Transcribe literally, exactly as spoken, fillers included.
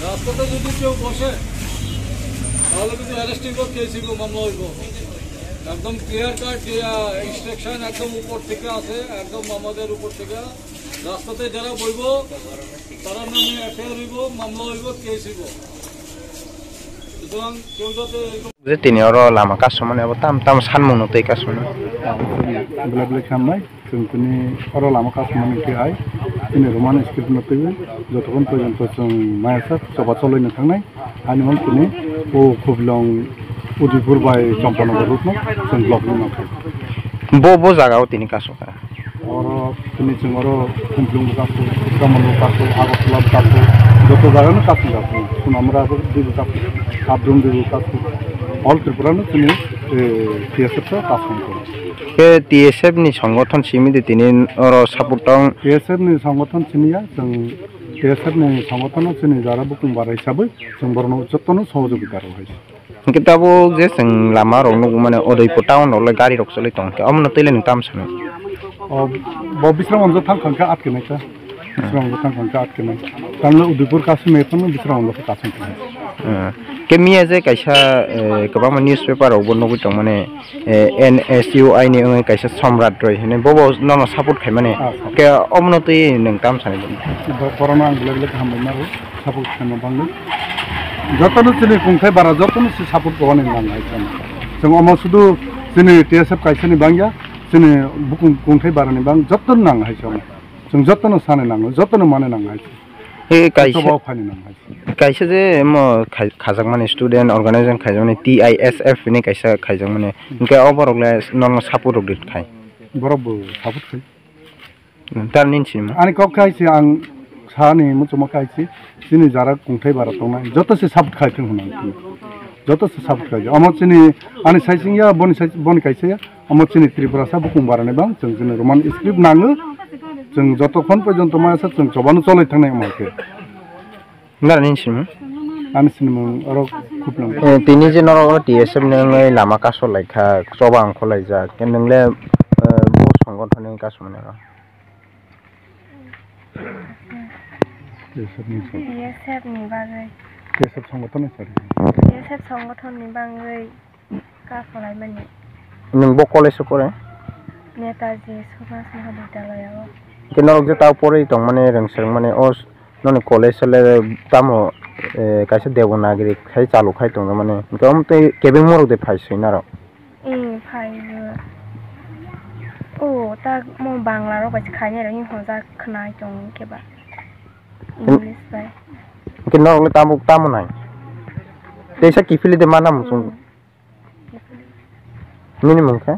রাস্তাতে যদি কেউ বসে, তাহলে কিন্তু অ্যারেস্ট হইব, কেস হইব, মামলা হইব। একদম ক্লিয়ার কাট যে ইনস্ট্রাকশন একদম উপর থেকে আছে, একদম আমাদের উপর থেকে। রাস্তাতে যারা বইব, তারা নামে এফআইআর হইব, মামলা হইব, কেস হইব। সুতরাং কেউ যাতে এরকম Je tini oro lama kasumani abo tam tam sanmungno tei kasumani. Belai belai khambai. Chwng tini oro lama kasumani khe hai chini Roman script no twiwi jotokhon porjonto chwng maya sak choba choloi no thangnai. Ani mung tini o Khublong Udaipur bai Champanagar route no chwng block no nangkha. Bo bo jaga o tini kasukha. Oro tini chwng oro Khumplung bo kasu, Kamalung bo kasu, Agartala bo kasu, joto jaga no kasu kasu. Sunamura bo di bo kasu, Sabrum di bo kasu. All Tripura no tini eh, T S F ta kasung ko. Ke T S F ni songothon simi de tini oro support tong. T S F ni songothon simi ya, chwng T S F ni songothon no chini jara bukung bara hisabwi chwng borno jotono sohojogita rw hai. Hwnkhe tabuk je chwng lama rok nukmani Udaipur town rok le gari rok choli tong khe omono twi le nwng tam sano? O bo Bisramganj thang thang khe atke nai ta. Bisramganj thang thang khe atke nai. Tamle Udaipur kasung mai phano Bisramganj khe kasung thang. Hmm. Ke miya je kaisa, eh, kwbangma newspaper rok bo nugwi tongmani, eh, N S U I ni wngwi kaisa Somrat Roy hinwi bobo nono support khaimani. Ah, support. Ke omono twi nwng tam sani? Bo-, borokno ang belai belai kaham bai maro, support khaima bangwi. Jotono chini kungthai bara jotono se support kwbani nang hai chwng. Chwng omo sudu chini T S F kaisani bangya, chini bukung kungthai barani bang jotono nang hai chwng. Chwng jotono sani nango, jotono mani nang hai chwng. He kaisa, Jotobo phani nang hai chwng. Kaisa je mo khai-, khajakmani student organization khaijakmani T I S F hinwi kaisa khaijakmani. Hmm. Hwnkhe o borok le nono support rok di khai. Borok bo support khai. Tar nini sini mo? Ani kok khai se ang sani muchungma khai se. Chini jara kungthai bara tongnai. Joto se support khai thung hwnwi. Joto se support khai. Omo chini ani saising ya, boni sai, boni kaisa ya. Omo chini Tripura sa bukung bara ni bang. Chwng chini Roman script nango. Chwng joto khon porjonto maya sa chwng chobano choloi thangnai omo khe. Nara nini sini mo? Ani sini mo oro Khuplang. Eh, tini je norok oro T S F ni wngwi lama kaso lai kha, choba ang kholai jak. Ke nwng le, eh, bo songothon ni kaso mani oro? T S F ni song-, T S F ni bagwi. T S F songothon ni sari. T S F songothon ni bagwi ka kholai mani. Nwng bo college o pore? Netaji Subhash Mahavidyalaya o. Ke norok je ta pore tong mani rwng swrwng mani o s-, noni college o le tamo, eh, kaisa Devanagiri khai chalu khai tong mani. Hwnkhe omo tei kebeng morok de phai swi naro? Ee, phaibo. O, ta mo Bangla rok bai se khainai rok, hwnjak khwnai tongo khe ba. English bai. Hwnkhe norok le tamo, tamo nai? Teisa kiphilwi de mana muchung. Hmm. Nini mung khe?